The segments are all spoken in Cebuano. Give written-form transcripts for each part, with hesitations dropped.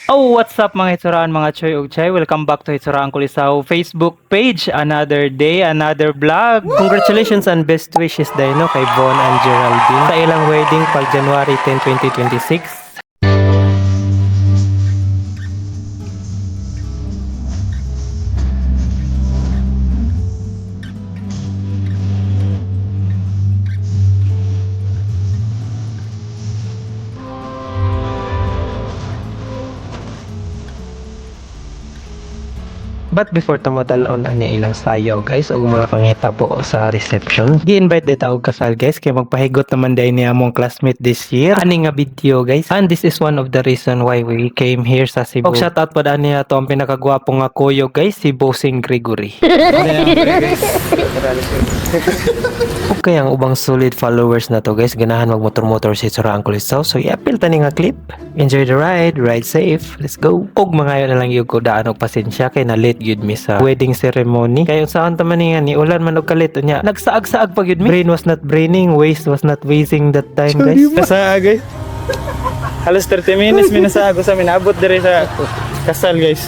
Oh, what's up, mga hitsuraan, mga choy ug chay? Welcome back to Hitsuraan Kulisaw Facebook page. Another day, another vlog. Congratulations and best wishes dahil no kay Von and Geraldine sa ilang wedding pag January 10, 2026. But before tumadalon ani ilang sayaw, guys, og mga pangitabo sa reception, gi-invite dito og kasal, guys, kay magpahigot naman dahil niya among classmate this year. Ani nga video, guys. And this is one of the reason why we came here sa Cebu. Og shout out pa ani ato ang pinakagwapo nga kuyo, guys, si Bossing Gregory. Okay, ang ubang solid followers na to, guys, ganahan magmotor-motor si Sura Uncle Isaw. So i-appeal tani nga clip. Enjoy the ride, ride safe. Let's go. Og mangayo na lang yung ko daan og pasensya kay na late gyud mi sa wedding ceremony. Kay unsaon ta man nga ni ulan man og kalit unya. Nagsaag-saag pa gyud mi. Brain was not braining, waist was not wasting that time, guys. Nasa, guys. Halos 30 minutes mi nasa sa minabot diri sa kasal, guys.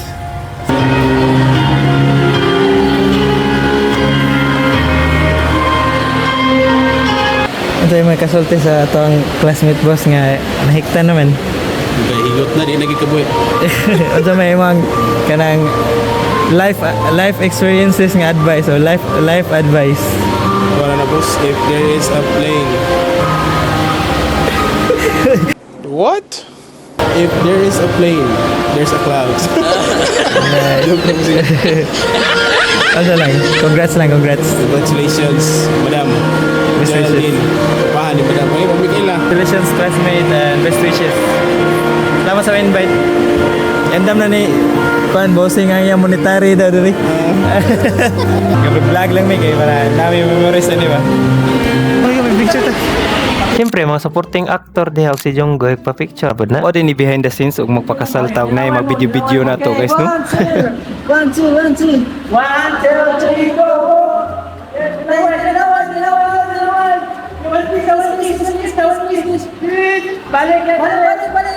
Ito yung mga kasulti sa atong classmate, boss, nga nahikta naman. Higot na, di nagikabuhi. Unsa may imong kanang life life experiences nga advice o life life advice? Wala na, boss, if there is a plane. What? If there is a plane, there's a cloud. Unsa lang, congrats lang, congrats. Congratulations, Madam. Best wishes. Geraldine. Pahan ni Madam. Ay, mamigay lang. Congratulations, classmate, and best wishes. Salamat sa invite. Endam na ni kuan bossing ang iyang monetary daw diri. Gabi vlog lang mi kay para nami memories ani ba. Ay, may picture ta. Siyempre, mga supporting actor diha og si Jonggoy pa picture pud na. O din ni behind the scenes ug magpakasal tawag na mag-video-video na to, guys, no. One, two, one, two. One, two, three, go. Balik, balik, balik, balik.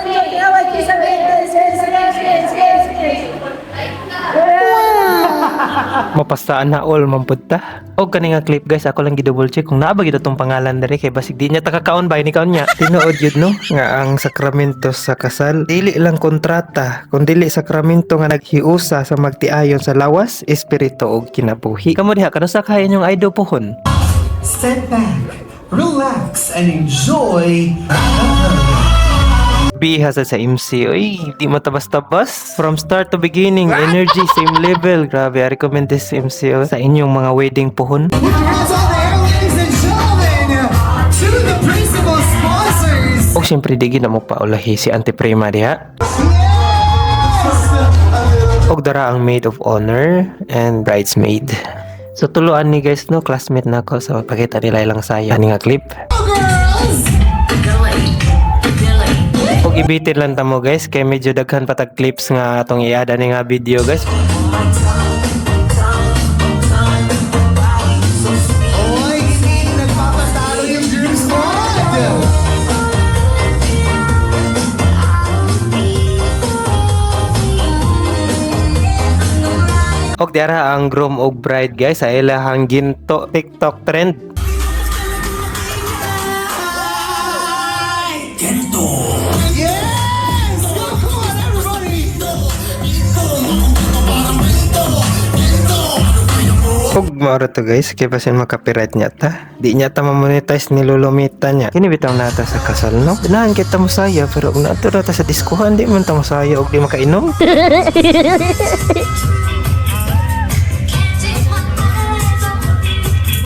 Mapastaan na all man pud ta. Og kani nga clip, guys, ako lang gi-double check kung naa ba gid atong pangalan diri kay basig di niya takakaon ba ni kaon niya. Tinuod yun no nga ang sakramento sa kasal dili lang kontrata kun dili sakramento nga naghiusa sa magtiayon sa lawas, espiritu ug kinabuhi. Kamo diha kanusa kay inyong idol pohon? Sit back, relax, and enjoy. Biha sa MC. Uy, di matabas-tabas. From start to beginning, energy, same level. Grabe, I recommend this MC, oh, sa inyong mga wedding pohon. Put your hands on the air, ladies and gentlemen, to the principal sponsors. O syempre, di gid na mo paulahi si Auntie Prima diha. Yes! Og dara ang maid of honor and bridesmaid. So tuluan ni, guys, no, classmate na ako, so pakita nila ilang sayo. Ani nga clip. Girls! Og ibitin lang ta mo, guys, kay medyo daghan pa tag clips nga atong i-add ani nga video, guys. Oy, hindi nagpapatalo yung Dream Squad! Og diara ang groom og bride, guys, sa ilahang ginto TikTok trend. Yes! Go, come on, everybody! Og mauro to, guys, kay basin makapiright niya ta. Di niya ta ma-monetize ni Lolomita niya. Kini bitaw nata sa kasal no. Ganahan kita mo saya pero kung nato na ta sa diskuhan di man ta mosaya og di makainom.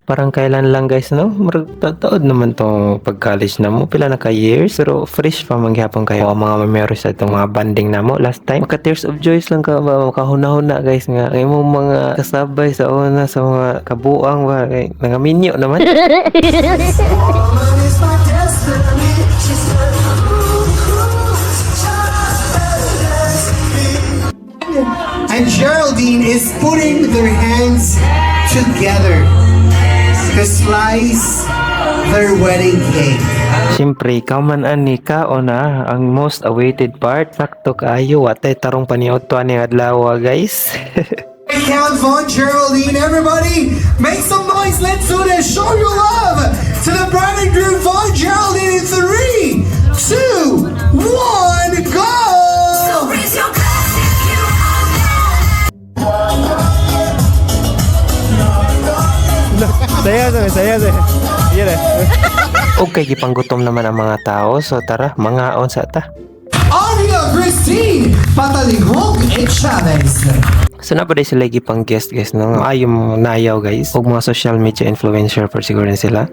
Parang kailan lang, guys, no? Murag taod naman tong pag-college na mo. Pila na ka years. Pero fresh pa mangyapon kayo ang mga memories sa itong mga banding na mo last time. Maka tears of joys lang ka ba? Makahuna-huna, guys, nga. Ang imong mga kasabay sa una sa mga kabuang ba? Kay, nangaminyo naman. Woman is my destiny. She said, "Ooh, ooh, just me." And Geraldine is putting their hands together to slice their wedding cake. Siyempre, ikaw man ani ka o na ang most awaited part. Sakto kaayo, watay tarong paniudto ani adlaw, guys. Count Von Geraldine, everybody, make some noise. Let's do this. Show your love to the bride and groom Von Geraldine in three, two, one, go! So raise your glass if you are Saya saya saya saya. Iya deh. Okay, gipanggutom naman ang mga tao. So tara, mangaon sa ta. Aria Christine Patalihog and Chavez. So na pa sila gipang guest, guys, no? Ayo mga nayaw, guys. Ug mga social media influencer for siguro na sila.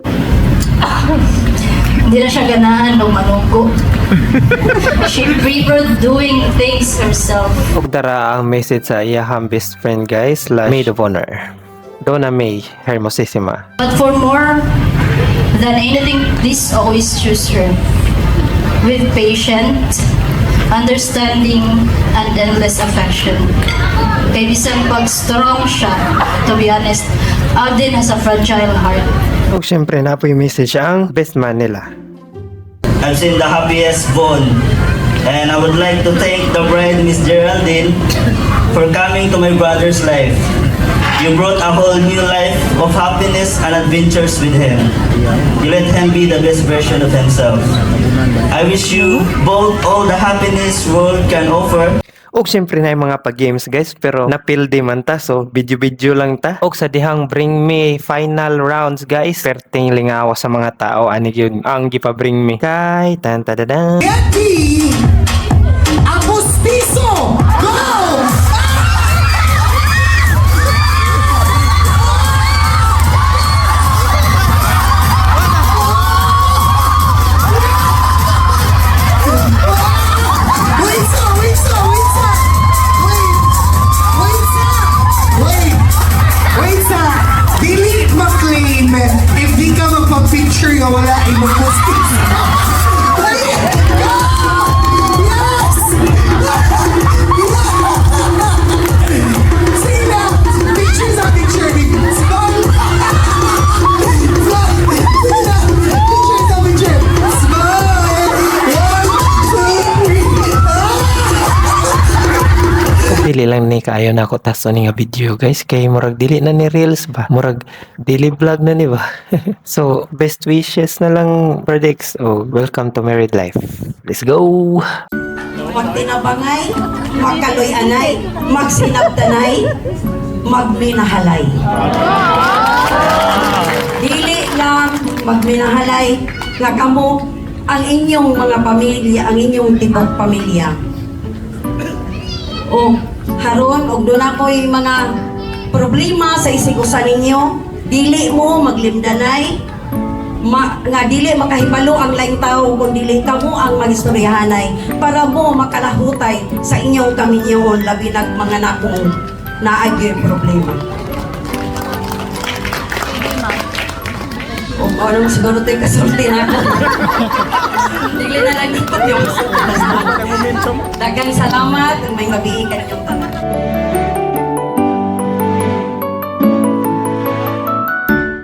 Hindi na siya ganahan ng manugo. She preferred doing things herself. Ug dara ang message sa iyahang best friend, guys, slash maid of honor. Donna May Hermosissima. But for more than anything, please always choose her. With patience, understanding, and endless affection. Kay bisan pag strong siya, to be honest, Alden has a fragile heart. Ug syempre na po yung message ang best man nila. I've seen the happiest bond. And I would like to thank the bride, Miss Geraldine, for coming to my brother's life. You brought a whole new life of happiness and adventures with him. You let him be the best version of himself. I wish you both all the happiness world can offer. Ug syempre na yung mga pa-games, guys, pero napildi man ta, so video-video lang ta. Ug sa dihang bring me final rounds, guys, perting lingawa sa mga tao ani gyud ang gipa-bring me. Kay tan tadadan. Getty Apostiso, go! Wait sa, wait sa, wait sa. Wait. Wait sa. Wait. Wait sa. Dili ma-claim if di ka magpa-picture nga wala imong postiso. Wait! Go! Yes! Sige na! Picture sa picture! Smile! Smile! Sige na! Picture sa picture! Smile! One, two, three! Ah! Ug dili lang ni kaayo na ako taso ni nga video, guys, kay murag dili na ni reels ba, murag dili vlog na ni ba. So best wishes na lang, Perdix. Oh, welcome to married life. Let's go. Magtinabangay, magkaloy-anay, magsinabtanay, magminahalay. Dili lang magminahalay nga kamo ang inyong mga pamilya, ang inyong tibok pamilya. O haron og doon ako'y mga problema sa isig usa ninyo, dili mo maglimdanay, nga dili makahibalo ang laing tao kung dili kamo ang magistoryahanay para mo makalahutay sa inyong kaminyoon, labi nag mga nakong naagyo'y problema. O anong siguro ito'y kasulti na ako. Dili na lang dapat yung. Daghang salamat. May mabihi ka ninyong tanan.